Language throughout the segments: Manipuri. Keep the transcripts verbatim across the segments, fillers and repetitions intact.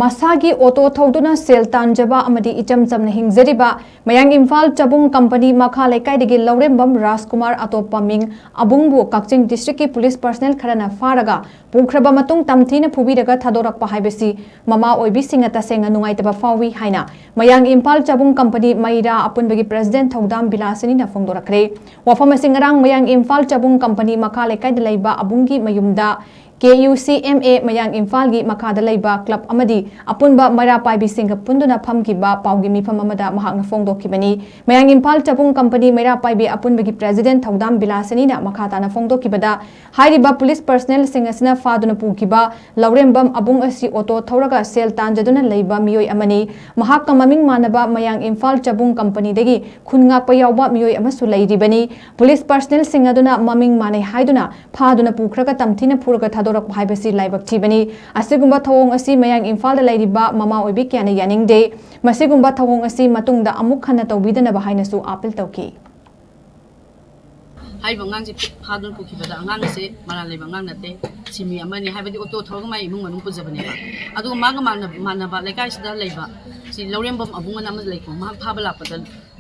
ꯃꯁꯥꯒꯤ ꯑꯣꯇꯣ ꯊꯧꯗꯨꯅ ꯁꯦꯜ ꯇꯥꯟꯖꯕ ꯑꯃꯗꯤ ꯏꯆꯝ ꯆꯝꯅ ꯍꯤꯡꯖꯔꯤꯕ ꯃꯌꯥꯡ ꯏꯝꯐꯥꯜ ꯆꯕꯨꯡ ꯀꯝꯄꯅꯤ ꯃꯈꯥ ꯂꯩꯀꯥꯏꯗꯒꯤ ꯂꯧꯔꯦꯝꯕꯝ ꯔꯥꯖꯀꯨꯃꯥꯔ, ꯑꯇꯣꯞꯄ ꯃꯤꯡ ꯑꯕꯨꯡꯕꯨ, ꯀꯛꯆꯤꯡ ꯗꯤꯁꯇ꯭ꯔꯤꯛꯀꯤ ꯄꯨꯂꯤꯁ ꯄꯔꯁꯅꯦꯜ ꯈꯔꯅ ꯐꯥꯔꯒ ꯄꯨꯈ꯭ꯔꯕ ꯃꯇꯨꯡ ꯇꯝꯊꯤꯅ ꯐꯨꯕꯤꯔꯒ ꯊꯥꯗꯣꯔꯛꯄ ꯍꯥꯏꯕꯁꯤ ꯃꯃꯥ ꯑꯣꯏꯕꯤꯁꯤꯡꯅ ꯇꯁꯦꯡꯅ ꯅꯨꯡꯉꯥꯏꯇꯕ ꯐꯥꯎꯏ ꯍꯥꯏꯅ ꯃꯌꯥꯡ ꯏꯝꯐꯥꯜ ꯆꯕꯨꯡ ꯀꯝꯄꯅꯤ ꯃꯩꯔꯥ ꯑꯄꯨꯟꯕꯒꯤ ꯄ꯭ꯔꯦꯁꯤꯗꯦꯟꯠ ꯊꯧꯗꯥꯝ ꯕꯤꯂꯥꯁꯤꯅꯤꯅ ꯐꯣꯡꯗꯣꯔꯛꯈ꯭ꯔꯦ꯫ ꯋꯥꯐꯝ ꯑꯁꯤ ꯉꯔꯥꯡ ꯃꯌꯥꯡ ꯏꯝꯐꯥꯜ ꯆꯕꯨꯡ ꯀꯝꯄꯅꯤ ꯃꯈꯥ ꯂꯩꯀꯥꯏꯗ ꯂꯩꯕ ꯑꯕꯨꯡꯒꯤ ꯃꯌꯨꯝꯗ ꯀꯦ ꯌꯨ ꯁꯤ ꯑꯦꯝ ꯑꯦ ꯃꯌꯥꯡ ꯏꯝꯐꯥꯜꯒꯤ ꯃꯈꯥꯗ ꯂꯩꯕ ꯀ꯭ꯂꯕ ꯑꯃꯗꯤ ꯑꯄꯨꯟꯕ ꯃꯩꯔꯥ ꯄꯥꯏꯕꯤꯁꯤꯡꯒ ꯄꯨꯟꯗꯨꯅ ꯐꯝꯈꯤꯕ ꯄꯥꯎꯒꯤ ꯃꯤꯐꯝ ꯑꯃꯗ ꯃꯍꯥꯛꯅ ꯐꯣꯡꯗꯣꯛꯈꯤꯕꯅꯤ꯫ ꯃꯌꯥꯡ ꯏꯝꯐꯥꯜ ꯆꯕꯨꯡ ꯀꯝꯄꯅꯤ ꯃꯩꯔꯥ ꯄꯥꯏꯕꯤ ꯑꯄꯨꯟꯕꯒꯤ ꯄ꯭ꯔꯦꯁꯤꯗꯦꯟꯠ ꯊꯧꯗꯥꯝ ꯕꯤꯂꯥꯁꯤꯅꯤꯅ ꯃꯈꯥ ꯇꯥꯅ ꯐꯣꯡꯗꯣꯛꯈꯤꯕꯗ, ꯍꯥꯏꯔꯤꯕ ꯄꯨꯂꯤꯁ ꯄꯔꯁꯅꯦꯜꯁꯤꯡ ꯑꯁꯤꯅ ꯐꯥꯗꯨꯅ ꯄꯨꯈꯤꯕ ꯂꯧꯔꯦꯝꯕꯝ ꯑꯕꯨꯡ ꯑꯁꯤ ꯑꯣꯇꯣ ꯊꯧꯔꯒ ꯁꯦꯜ ꯇꯥꯟꯖꯗꯨꯅ ꯂꯩꯕ ꯃꯤꯑꯣꯏ ꯑꯃꯅꯤ꯫ ꯃꯍꯥꯛꯀ ꯃꯃꯤꯡ ꯃꯥꯟꯅꯕ ꯃꯌꯥꯡ ꯏꯝꯐꯥꯜ ꯆꯕꯨꯡ ꯀꯝꯄꯅꯤꯗꯒꯤ ꯈꯨꯟ ꯉꯥꯛꯄ ꯌꯥꯎꯕ ꯃꯤꯑꯣꯏ ꯑꯃꯁꯨ ꯂꯩꯔꯤꯕꯅꯤ꯫ ꯄꯨꯂꯤꯁ ꯄꯔꯁꯅꯦꯜꯁꯤꯡ ꯑꯗꯨꯅ ꯃꯃꯤꯡ ꯃꯥꯟꯅꯩ ꯍꯥꯏꯗꯨꯅ ꯐꯥꯗꯨꯅ ꯄꯨꯈ꯭ꯔꯒ ꯇꯝꯊꯤꯅ ꯐꯨꯔꯒ ꯊꯥꯗꯣꯔꯛꯄ ꯍꯥꯏꯕꯁꯤ ꯂꯥꯏꯕꯛ ꯊꯤꯕꯅꯤ꯫ ꯑꯁꯤꯒꯨꯝꯕ ꯊꯧꯑꯣꯡ ꯑꯁꯤ ꯃꯌꯥꯡ ꯏꯝꯐꯥꯜꯗ ꯂꯩꯔꯤꯕ ꯃꯃꯥ ꯑꯣꯏꯕꯤ ꯀꯌꯥꯅ ꯌꯥꯅꯤꯡꯗꯦ꯫ ꯃꯁꯤꯒꯨꯝꯕ ꯊꯧꯑꯣꯡ ꯑꯁꯤ ꯃꯇꯨꯡꯗ ꯑꯃꯨꯛ ꯍꯟꯅ ꯇꯧꯕꯤꯗꯅꯕ ꯍꯥꯏꯅꯁꯨ ꯑꯥꯄꯤꯜ ꯇꯧꯈꯤ꯫ ꯍꯥꯏꯔꯤꯕ ꯑꯉꯥꯡꯁꯦ ꯐꯥꯗꯨꯅ ꯄꯨꯈꯤꯕꯗ ꯑꯉꯥꯡ ꯑꯁꯦ ꯃꯔꯥꯜ ꯂꯩꯕ ꯑꯉꯥꯡ ꯅꯠꯇꯦ, ꯁꯤꯃꯤ ꯑꯃꯅꯤ꯫ ꯍꯥꯏꯕꯗꯤ ꯑꯣꯇꯣ ꯊꯧꯔꯒ ꯃꯥꯏ ꯏꯃꯨꯡ ꯃꯅꯨꯡ ꯄꯨꯖꯕꯅꯦꯕ꯫ ꯑꯗꯨꯒ ꯃꯥꯒ ꯃꯥꯟꯅ-, ꯃꯥꯟꯅꯕ ꯂꯩꯀꯥꯏꯁꯤꯗ ꯂꯩꯕ ꯁꯤ ꯂꯧꯔꯦꯝꯕꯝ ꯑꯕꯨꯡ ꯑꯅ ꯑꯃ ꯂꯩꯀꯣ, ꯃꯍꯥꯛ ꯐꯥꯕ ꯂꯥꯛꯄꯗ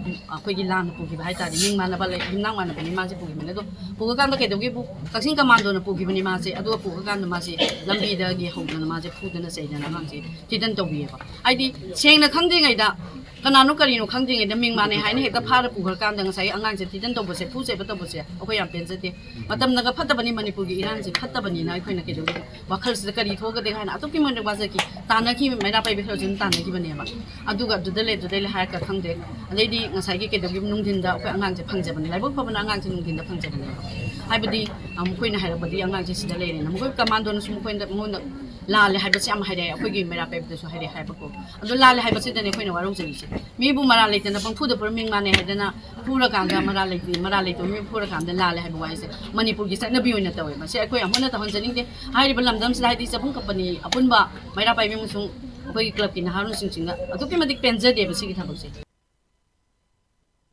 ꯑꯩꯈꯣꯏꯒꯤ ꯂꯥꯟꯅ ꯄꯨꯈꯤꯕ ꯍꯥꯏꯇꯥꯔꯦ꯫ ꯃꯤꯡ ꯃꯥꯟꯅꯕ ꯂꯩ, ꯌꯨꯝꯅꯥꯛ ꯃꯥꯟꯅꯕꯅꯤ ꯃꯥꯁꯦ ꯄꯨꯈꯤꯕꯅꯦ꯫ ꯑꯗꯣ ꯄꯨꯈ꯭ꯔꯀꯥꯟꯗ ꯀꯩꯗꯧꯒꯦꯕꯨ, ꯀꯛꯆꯤꯡ ꯀꯃꯥꯟꯗꯣꯅ ꯄꯨꯈꯤꯕꯅꯤ ꯃꯥꯁꯦ꯫ ꯑꯗꯨꯒ ꯄꯨꯈ꯭ꯔꯀꯥꯟꯗ ꯃꯥꯁꯦ ꯂꯝꯕꯤꯗꯒꯤ ꯍꯧꯗꯅ ꯃꯥꯁꯦ ꯐꯨꯗꯅ ꯆꯩꯗꯅ ꯑꯉꯥꯡꯁꯦ ꯊꯤꯗꯟ ꯇꯧꯕꯤꯌꯦꯕ꯫ ꯍꯥꯏꯗꯤ ꯁꯦꯡꯅ ꯈꯪꯗ꯭ꯔꯤꯉꯩꯗ, ꯀꯅꯥꯅꯣ ꯀꯔꯤꯅꯣ ꯈꯪꯗ꯭ꯔꯤꯉꯩꯗ ꯃꯤꯡ ꯃꯥꯟꯅꯩ ꯍꯥꯏꯅ ꯍꯦꯛꯇ ꯐꯥꯔ ꯄꯨꯈ꯭ꯔꯀꯥꯟꯗ ꯉꯁꯥꯏꯒꯤ ꯑꯉꯥꯡꯁꯦ ꯊꯤꯗꯟ ꯇꯧꯕꯁꯦ, ꯐꯨ ꯆꯩꯕ ꯇꯧꯕꯁꯦ ꯑꯩꯈꯣꯏ ꯌꯥꯝ ꯄꯦꯟꯖꯗꯦ꯫ ꯃꯇꯝꯅꯒ ꯐꯠꯇꯕꯅꯤ, ꯃꯅꯤꯄꯨꯔꯒꯤ ꯏꯔꯥꯡꯁꯦ ꯐꯠꯇꯕꯅꯤꯅ ꯑꯩꯈꯣꯏꯅ ꯀꯩꯗꯧꯒꯦ, ꯋꯥꯈꯜꯁꯤꯗ ꯀꯔꯤ ꯊꯣꯛꯀꯗꯒꯦ ꯍꯥꯏꯅ ꯑꯗꯨꯛꯀꯤ ꯃꯇꯤꯛ ꯋꯥꯖꯈꯤ꯫ ꯇꯥꯟꯅꯈꯤ, ꯃꯩꯔꯥ ꯄꯥꯏꯕꯤ ꯈꯔꯁꯨ ꯑꯗꯨꯝ ꯇꯥꯟꯅꯈꯤꯕꯅꯦꯕ꯫ ꯑꯗꯨꯒ ꯑꯗꯨꯗ ꯂꯩ, ꯑꯗꯨꯗ ꯂꯩ ꯍꯥꯏꯔꯒ ꯈꯪꯗꯦ꯫ ꯑꯗꯩꯗꯤ ꯉꯁꯥꯏꯒꯤ ꯀꯩꯗꯧꯒꯦ, ꯅꯨꯡꯊꯤꯟꯗ ꯑꯩꯈꯣꯏ ꯑꯉꯥꯡꯁꯦ ꯐꯪꯖꯕꯅꯦ, ꯂꯥꯏꯕꯛ ꯐꯕꯅ ꯑꯉꯥꯡꯁꯦ ꯅꯨꯡꯊꯤꯟꯗ ꯐꯪꯖꯕꯅꯦꯕ꯫ ꯍꯥꯏꯕꯗꯤ, ꯑ, ꯃꯈꯣꯏꯅ ꯍꯥꯏꯔꯛꯄꯗꯤ ꯑꯉꯥꯡꯁꯦ ꯁꯤꯗ ꯂꯩꯔꯦꯅ꯫ ꯃꯈꯣꯏ ꯀꯃꯥꯟꯗꯣꯅꯁꯨ ꯃꯈꯣꯏꯗ, ꯃꯉꯣꯟꯗ ꯂꯥꯜꯂꯦ ꯍꯥꯏꯕꯁꯦ ꯌꯥꯝ ꯍꯥꯏꯔꯛꯑꯦ꯫ ꯑꯩꯈꯣꯏꯒꯤ ꯃꯩꯔꯥ ꯄꯥꯏꯕꯗꯁꯨ ꯍꯥꯏꯔꯛꯑꯦ ꯍꯥꯏꯕꯀꯣ꯫ ꯑꯗꯣ ꯂꯥꯜꯂꯦ ꯍꯥꯏꯕꯁꯤꯗꯅꯦ ꯑꯩꯈꯣꯏꯅ ꯋꯥꯔꯧꯖꯔꯤꯁꯦ꯫ ꯃꯤꯕꯨ ꯃꯔꯥꯜ ꯂꯩꯇꯅ ꯄꯪꯐꯨꯗ ꯐꯨꯔ ꯃꯤꯡ ꯃꯥꯟꯅꯩ ꯍꯥꯏꯗꯅ ꯐꯨꯔꯀꯥꯟꯗ, ꯃꯔꯥꯜ ꯂꯩꯇꯦ, ꯃꯔꯥꯜ ꯂꯩꯇꯕ ꯃꯤ ꯐꯨꯔꯀꯥꯟꯗ ꯂꯥꯜꯂꯦ ꯍꯥꯏꯕ ꯋꯥꯍꯩꯁꯦ ꯃꯅꯤꯄꯨꯔꯒꯤ ꯆꯠꯅꯕꯤ ꯑꯣꯏꯅ ꯇꯧꯋꯦ꯫ ꯃꯁꯤ ꯑꯩꯈꯣꯏ ꯑꯃꯨꯛ ꯍꯟꯅ ꯇꯧꯍꯟꯖꯅꯤꯡꯗꯦ꯫ ꯍꯥꯏꯔꯤꯕ ꯂꯝꯗꯝꯁꯤꯗ, ꯍꯥꯏꯗꯤ ꯆꯕꯨꯡ ꯀꯝꯄꯅꯤ ꯑꯄꯨꯟꯕ ꯃꯩꯔꯥ ꯄꯥꯏꯕꯤ ꯑꯃꯁꯨꯡ ꯑꯩꯈꯣꯏꯒꯤ ꯀ꯭ꯂꯕꯀꯤ ꯅꯍꯥꯔꯣꯜꯁꯤꯡꯁꯤꯅ ꯑꯗꯨꯛꯀꯤ ꯃꯇꯤꯛ ꯄꯦꯟꯖꯗꯦꯕ ꯁꯤꯒꯤ ꯊꯕꯛꯁꯦ꯫